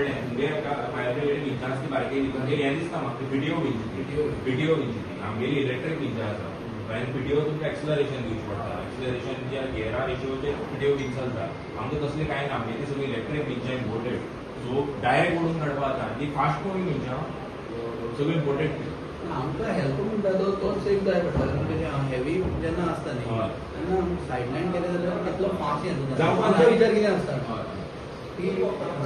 कळ्ळें तुमगे fire brigade विंचां आसा ती बारकेली म्हणजे हें दिसता म्हाका पिटीओ विंची. PTO. PTO विंची ती. आमगेली इलेक्ट्रीक विंचां आसा आनी पिटीओ तुमकां एक्सलरेशन दिवचें पडटा. एक्सलरेशन ज्या गियरा रेशियोचेर पिटीओ विंच चलता. आमकां तसलें कांय ना. आमगेली सगळी इलेक्ट्रीक विंचां इम्पोर्टेड, सो डायरेक्ट ओडून काडपा जाता आनी ती फास्ट मुवींग विंचां सगळी इम्पोर्टेड. आमकां हेल्प म्हणटा तो तोच एक जाय पडटा, कारण कशें हेवी जेन्ना आसता न्ही तेन्ना सायडलायन केलें जाल्यार तितलो फास्ट हें जाता. आमचो विचार कितें आसता की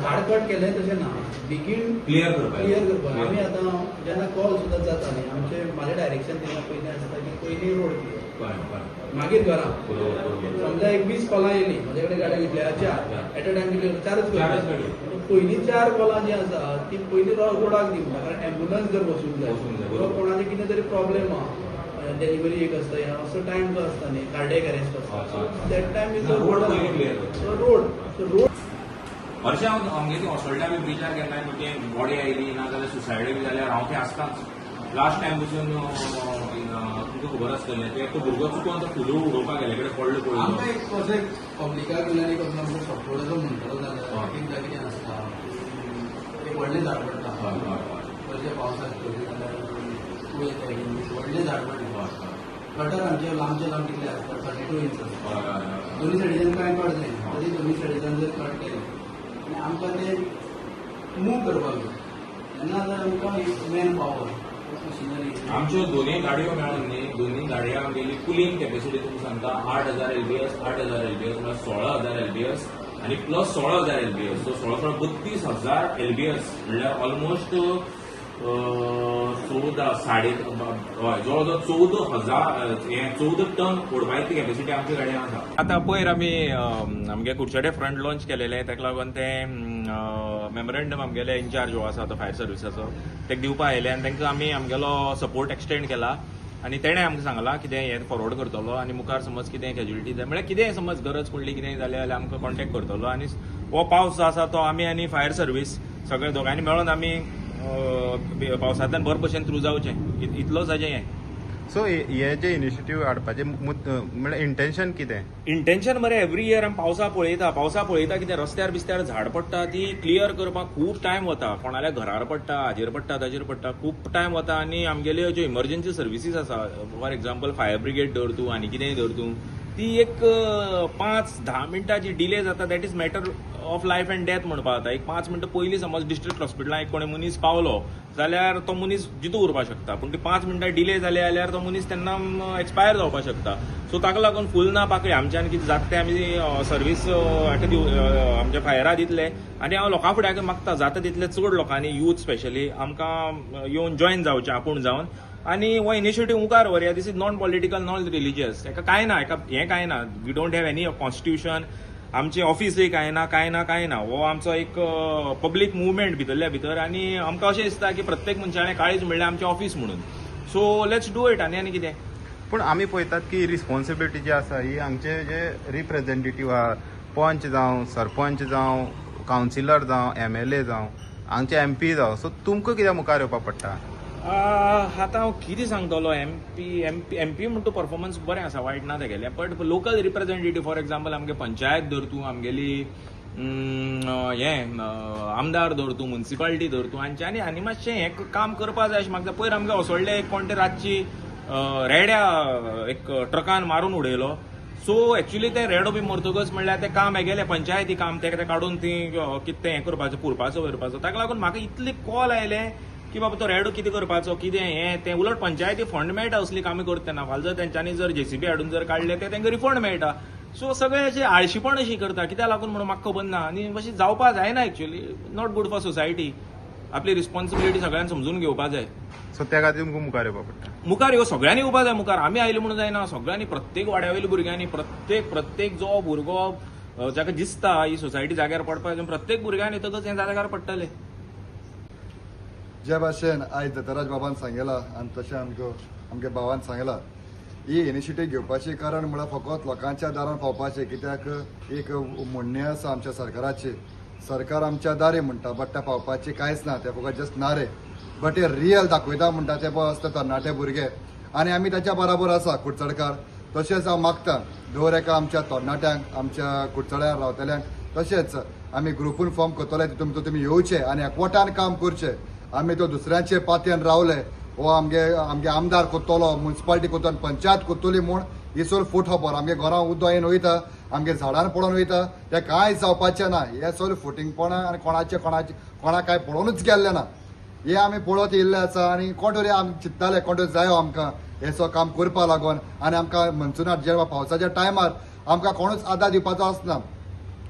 झाड कट केलें तशें ना, बेगीन क्लियर करपाक. क्लियर करपाक. आमी आतां जेन्ना कॉल सुद्दां जाता न्ही, आमचे म्हाजें डायरेक्शन तेन्ना पयलीं आसता की पयलीं रोड क्लियर, कळ्ळें कळ्ळें मागीर घरां. बरोबर बरोबर समजा एक 20 कॉलां येयली म्हजे कडेन, गाडी घेतल्या चार एट अ टायम कितल्यो? चारच. चारच गाडयो. पयलीं चार कॉलां जीं आसा ती पयलीं रोडाक दी म्हणटा, कारण एम्बुलन्स जर वचूंक जाय वचूंक जाय, किंवा कोणाचें कितें तरी प्रॉब्लेम आहा, डिलिव्हरी एक आसता, ह्या असो टायम जो आसता न्ही, कार्डियक अरेस्ट आसता, that time is road पयलीं clear करता. Road, so road. हरशीं हांव आमगे ती असोल्ड्या बी ब्रिजार केन्नाय म्हणजे बॉडी आयली ना जाल्यार सुसायड बी जाल्यार हांव थंय आसताच. लास्ट टायम पसून तुमकां खबर आसतलें, ते तो भुरगो चुकोन तो फुलू उडोवपाक गेले कडेन पडलो. आमकां पळयलो. एक कशें पब्लिका कडल्यान एक असो आमकां सपोर्ट असो म्हणटलो जाल्यार एकदां कितें आसता, एक व्हडलें झाड पडटा. हय हय हय वरच्या पावसाक पळयलें जाल्यार कुळे सायडीन व्हडलें झाड पडलें. हय हय गटर आमचे लांबचे लांब कितले आसता? 32 इंच आसता. हय हय हय दोन्ही सायडीच्यान कांय कट जायना, तरी दोन्ही सायडीच्यान जर कट केलें आनी आमकां तें मूव करपाक जाय तेन्ना जर आमकां एक मॅन पावर, मशिनरी. आमच्यो दोनूय गाडयो मेळोन न्ही, दोनूय गाडयो आमगेली पुलींग कॅपॅसिटी तुमकां सांगता, 8000 एलबीएस, 8000 एलबीएस म्हळ्यार 16,000 एलबीएस आनी प्लस 16,000 एलबीएस, सो 16 16 32,000 एलबीएस, म्हणल्यार ऑलमोस्ट 14 साडे, हय, जवळ जवळ 14,000 हें 14 टन ओडपा इतली कॅपॅसिटी आमच्या गाडयांक आसा. आतां पयर आमी आमगे कुडचडे फ्रंट लॉन्च केलेलें. ताका लागून तें मेमोरेंडम आमगेले इन्चार्ज जो आसा तो फायर सर्विसाचो तेका दिवपा आयले आनी तांकां आमी आमगेलो सपोर्ट एक्सटेंड केला आनी तेणें आमकां सांगलां कितें हें फॉरवर्ड करतलो आनी मुखार समज कितें कॅज्युलिटी जाय, म्हळ्यार कितेंय समज गरज पडली, कितेंय जालें जाल्यार आमकां कॉन्टेक्ट करतलो. आनी हो पावस जो आसा तो आमी आनी फायर सर्वीस सगळे दोगांयनी मेळोन आमी पावसांतल्यान बरे भशेन थ्रू जावचें, इतलोच हाजें हें. सो हे जे इनिशिएटीव हाडपाचें म्हळ्यार इंटेन्शन कितें? इंटेन्शन मरे, एवरी इयर आमी पावसा पळयता, पावसा पळयता कितें रस्त्यार बिस्त्यार झाड पडटा, ती क्लियर करपाक खूब टायम वता. कोणाल्या घरार पडटा, हाजेर पडटा, ताजेर पडटा, खूब टायम वता. आनी आमगेल्यो ज्यो इमर्जन्सी सर्विसीस आसा, फॉर एग्जाम्पल फायर ब्रिगेड धर तूं आनी कितेंय धर तूं, ती एक 5-10 मिनटां जी डिले जाता, that is matter of life and death म्हणपा जाता. एक 5 मिनटां पयलीं समज डिस्ट्रिक्ट हॉस्पिटलान एक कोणी मनीस पावलो जाल्यार तो मनीस जितो उरपाक शकता, पूण ती 5 मिनटां डिले जाली जाल्यार तो मनीस तेन्ना एक्सपायर जावपाक शकता. सो ताका लागून फूल ना पाकळी आमच्यान कितें जाता तें आमी सर्वीस हाका दिव, आमच्या फायरा दितले. आनी हांव लोकां फुड्याक मागता, जाता तितले चड लोकांनी, यूथ स्पेशली, आमकां येवन जॉयन जावचें आपूण जावन आनी हो इनिशिएटीव मुखार व्हरया. This is non political, non religious, हेका कांय ना, हेका हें कांय ना. We don't have any constitution, आमचें ऑफिसूय कांय ना, कांय ना, कांय ना. हो आमचो एक पब्लीक मुवमेंट भितरल्या भितर आनी आमकां अशें दिसता की प्रत्येक मनशालें काळीज म्हणल्यार आमचें ऑफीस म्हणून, सो let's do it. आनी आनी कितें? पूण आमी पळयतात की रिस्पॉन्सिबिलिटी जी आसा ही हांगचे जे रिप्रेझेंटेटीव आहा, पंच जावं, सरपंच जावं, कावन्सिलर जावं, एमएलए जावं, हांगचे एमपी जावं, सो तुमकां कित्याक मुखार येवपाक पडटा? आतां हांव कितें सांगतलो? एमपी म्हणटा, परफॉर्मन्स बरें आसा, वायट ना तेगेलें, but local representative, for example आमगे पंचायत धर तूं, आमगेली हें आमदार धर तूं, मुन्सिपालिटी धर तूं, हांच्यांनी आनी मातशें हें काम करपा जाय अशें म्हाका. पयर आमगे असोळडे एक कोण ते रातची रेड्या एक ट्रकान मारून उडयलो. सो एक्चुली ते रेडो बी मरतकच म्हणल्यार तें काम हेगेलें पंचायती काम, तें काडून ती कितें तें हें करपाचें, पुरपाचो व्हरपाचो. ताका लागून म्हाका इतले कॉल आयले की बाबा तो रेडो कितें करपाचो, कितें हें तें. उलट पंचायती फंड मेळटा असली कामां करता तेन्ना. फाल्यां जर तेंच्यांनी जर जेसीबी हाडून जर काडले ते तेंकां रिफंड मेळटा. सो सगळे अशें आळशीपण अशी करता, कित्याक लागून म्हणून म्हाका खबर ना. आनी अशें जावपा जायना, actually not good for society. आपली रिस्पॉन्सिबिलिटी सगळ्यांक समजून घेवपा जाय. सो त्या खातीर तुमकां मुखार येवपाक पडटा. मुखार येव, सगळ्यांनी येवपा जाय मुखार. आमी आयले म्हणून जायना, सगळ्यांनी, प्रत्येक वाड्या वयल्या भुरग्यांनी, प्रत्येक प्रत्येक जो भुरगो जाका दिसता ही सोसायटी जाग्यार पडपाक जाय, प्रत्येक भुरग्यान येतकच हें जाग्यार पडटलें. जे भाशेन आयज दत्तराज बाबान सांगला आनी तशें आमकां आमगे भावान सांगला, ही इनिशिएटीव घेवपाचें कारण म्हळ्यार फकत लोकांच्या दारान पावपाचें. कित्याक एक म्हणणें आसा आमच्या सरकाराचें, सरकार आमच्या दारे म्हणटा, बट तें पावपाचें कांयच ना, तें फकत जस्ट नारे. बट हे रियल दाखयता म्हणटा ते पळय आसता तरणाटे भुरगे आनी आमी ताच्या बराबर आसा कुडचडकार. तशेंच हांव मागता दर एका आमच्या तरणाट्यांक, आमच्या कुडचड्यार रावतल्यांक, तशेंच आमी ग्रुपून फॉर्म करतले तितून भितर तुमी येवचे आनी एकवटान काम करचें. आमी तो दुसऱ्यांचे पातयेन रावले हो आमगे आमगे आमदार करतलो, मुन्सिपालिटी करतलो, पंचायत करतली म्हूण ही सगळी फूट खबर. आमगे घरां उदक येवन वयता, आमगे झाडां पडोन वयता, तें कांय जावपाचें ना. हें सगळें फटींगपणां आनी कोणाचें कोणाचें कोणाक कांय पळोवनूच गेल्लें ना. हे आमी पळोवत येयल्ले आसा आनी कोण तरी आमी चिंत्ताले कोण तरी जायो आमकां हें सगळें काम करपा लागून. आनी आमकां मनसुनार जेन्ना पावसाच्या टायमार आमकां कोणूच आदार दिवपाचो आसना.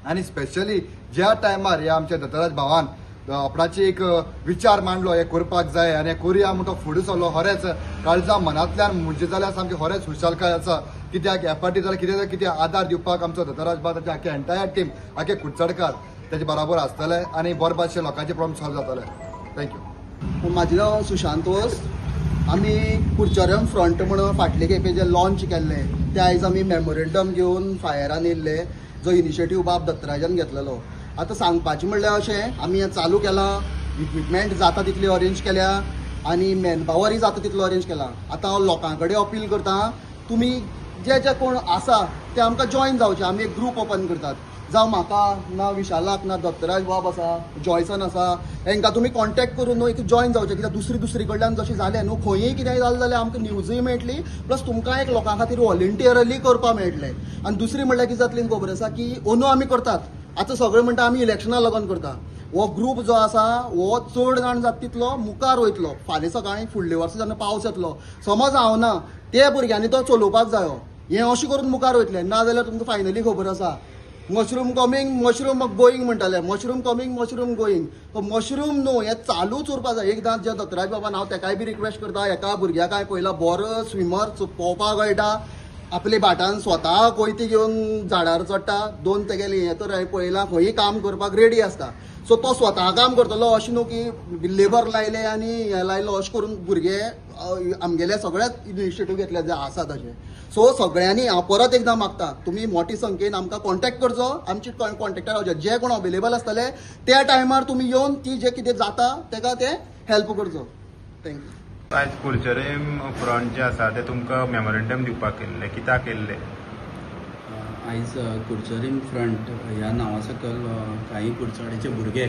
आनी स्पेशली ज्या टायमार ह्या आमच्या दत्तराज भावान आपणाची एक विचार मांडलो हें करपाक जाय आनी हें करुया म्हूण तो फुडें सरलो, खरेंच काळजा मनांतल्यान म्हणजे जाल्यार सामकी खरेंच खुशालकाय आसा. कित्याक एफआरटी जाल्यार कितें जाल्यार कितें आदार दिवपाक आमचो दत्तराज भाव, ताचे आख्खे एंटायर टीम, आख्खे कुडचडकार तेजे बराबर आसतले आनी बरे भाशेन लोकांचे प्रॉब्लम सॉल्व जातले. Thank you. म्हाजें नांव सुशांत वस्त. आमी कुडचऱ्याम फ्रंट म्हणून फाटले खेपे जे लॉन्च केल्ले ते आयज आमी मेमोरेंडम घेवन फायरान येयल्ले, जो इनिशिएटीव बाब दत्तराजान घेतलेलो. आतां सांगपाचें म्हणल्यार अशें आमी हें चालू केलां, इक्विपमेंट जाता तितली अरेंज केल्या आनी मॅन पावरय जाता तितलो अरेंज केला. आतां हांव लोकां कडेन अपील करता, तुमी जे जे कोण आसा ते आमकां जॉयन जावचे. आमी एक ग्रूप ओपन करतात, जावं म्हाका ना विशालाक ना दत्तराज बाब आसा, जॉयसन आसा, हेंकां तुमी कॉन्टेक्ट करून न्हू एक जॉयन जावचें. कित्याक दुसरी दुसरी कडल्यान जशें जालें न्हू, खंयीय कितेंय जालें जाल्यार आमकां न्यूजय मेळटली, प्लस तुमकां एक लोकां खातीर व्हॉलंटियरली करपाक मेळटलें. आनी दुसरी म्हणल्यार कितें जातली खबर आसा की अंदू आमी करतात, आतां सगळे म्हणटा आमी इलेक्शना लागून करता. हो ग्रूप जो आसा हो चड जाण जाता तितलो मुखार वयतलो. फाल्यां सकाळीं फुडले वर्सा जेन्ना पावस येतलो, समज हांव ना, ते भुरग्यांनी तो चलोवपाक जायो. हें अशें करून मुखार वयतलें, ना जाल्यार तुमकां फायनली खबर आसा मशरूम कमींग मशरूम गोईंग म्हणटाले, mushroom coming mushroom going. Mushroom न्हू, हें चालूच उरपा जाय. एकदां जे दत्तराज बाबान हांव तेकाय बी रिक्वेस्ट करता, एका भुरग्याक हांवें पळयला बरो स्विमर, पोंवपाक कळटा, आपले भाटान स्वता कोयती घेवन झाडार चडटा, दोन तेगेले हें तर हांवें पळयलां खंयी काम करपाक रेडी आसता. सो तो स्वता काम करतलो अशें न्हू की लेबर लायले आनी हें लायलो अशें करून भुरगे आमगेले सगळेच इनिशिएटीव घेतले जे आसा तशें. सो सगळ्यांनी हांव परत एकदां मागता, तुमी मोठी संख्येन आमकां कॉन्टेक्ट करचो, आमची कॉन्टेक्टार रावचे, जे कोण अवेलेबल आसतले त्या टायमार तुमी येवन ती जे कितें जाता तेका ते हेल्प करचो. Thank you. आयज कुडचरेम फ्रंट जे आसा ते तुमकां मेमोरेंडम दिवपाक केल्ले, कित्याक केल्ले? आयज कुडचरीम फ्रंट ह्या नांवा सकयल काही कुडचड्याचे भुरगे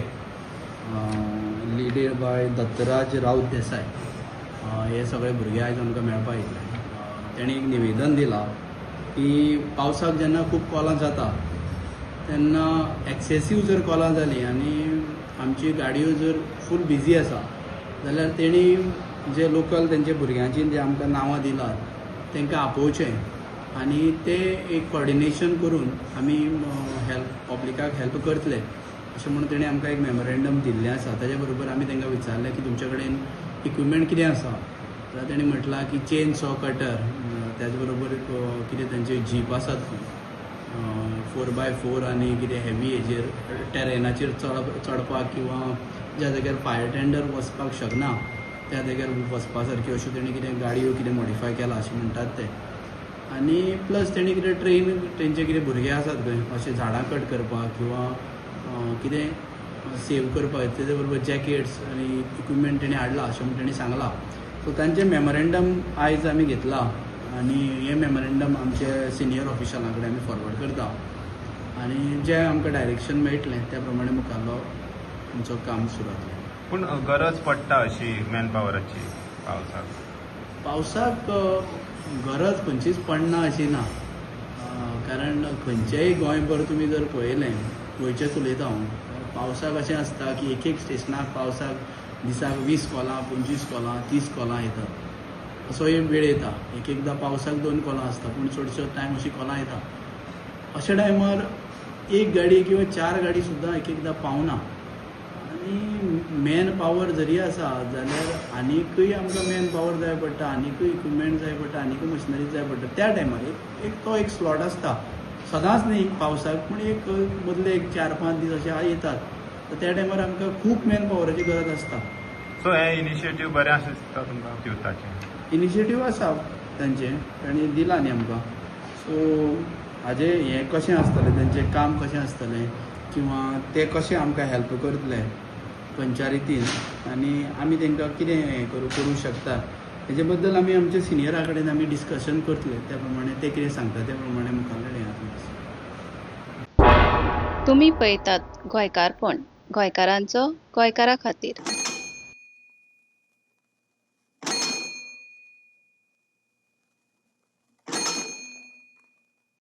लिडेड बाय दत्तराज राऊत देसाय हे सगळे भुरगे आयज आमकां मेळपाक येयल्ले. तेणी एक निवेदन दिलां की पावसाक जेन्ना खूब कोलां जाता तेन्ना एक्सेसीव जर कोलां जालीं आनी आमची गाडयो जर फूल बिजी आसा जाल्यार तेणी जे लोकल तेंचे भुरग्यांची जे आमकां नांवां दिलां तांकां आपोवचें आनी ते एक कॉर्डिनेशन करून आमी हेल्प पब्लिकाक हेल्प करतले अशें म्हणून तेणी आमकां एक मेमोरेंडम दिल्लें आसा. ताजे बरोबर आमी तांकां विचारलें की तुमचे कडेन इक्विपमेंट कितें आसा, जाल्यार तेणी म्हटलां की चेन सॉ कटर, त्याच बरोबर कितें तेंचे जीप आसात 4x4 आनी कितें हेवी हेजेर टेरेनाचेर चडपाक किंवा ज्या जाग्यार फायर टेंडर वचपाक शकना त्या जाग्यार वचपा सारक्यो अश्यो तेणी कितें गाडयो कितें मॉडिफाय केला अशें म्हणटात ते. आनी प्लस तेणी कितें ट्रेन तेंचे कितें भुरगे आसात खंय अशें झाडां कट करपाक किंवा कितें सेव करपाक, तेजे बरोबर जॅकेट्स आनी इक्विपमेंट तेणी हाडला अशें म्हूण तेणी सांगलां. सो तांचें मेमोरेंडम आयज आमी घेतलां आनी हें मेमोरेंडम आमचे सिनियर ऑफिशलां कडेन आमी फॉरवर्ड करता आनी जें आमकां डायरेक्शन मेळटलें त्या प्रमाणे मुखारलो आमचो काम सुरू जातलें. पूण गरज पडटा अशी मॅन पावराची पावसाक? पावसाक गरज खंयचीच पडना अशी ना, कारण खंयचेय गोंयभर तुमी जर पळयलें, गोंयचेंच उलयता हांव, पावसाक अशें आसता की एक एक स्टेशनाक पावसाक दिसाक 20 कॉलां, 25 कॉलां, 30 कॉलां येतात, असो एक वेळ येता. एक एकदां पावसाक 2 कॉलां आसता पूण चडशो टायम अशी कॉलां येता. अशा टायमार एक गाडी किंवा 4 गाडी सुद्दां एक एकदां पावना आनी मॅन पावर जरी आसा जाल्यार आनीकय आमकां मॅन पावर जाय पडटा, आनीकय इक्विपमेंट जाय पडटा, आनीकय मशिनरी जाय पडटा. त्या टायमार एक तो एक स्लॉट आसता, सदांच न्ही पावसाक पूण एक मदले एक 4-5 दीस अशे येतात, तर त्या टायमार आमकां खूब मॅन पावराची गरज आसता. सो हें इनिशिएटीव बरें आसा दिसता तुमकां युथाचें? इनिशिएटीव आसा तांचें, तांणी दिलां न्ही आमकां. सो हाजें हें कशें आसतलें, तेंचें काम कशें आसतलें किंवा ते कशें आमकां हेल्प करतले खंयच्या रितीन आनी आमी तांकां कितें हें करूं शकता हेजे बद्दल आमी आमच्या सिनियरा कडेन आमी डिस्कशन करतले. त्या प्रमाणे ते कितें सांगता त्या प्रमाणे मुखार हें जातलें. तुमी पळयतात गोंयकारपण, गोंयकारांचो गोंयकारा खातीर.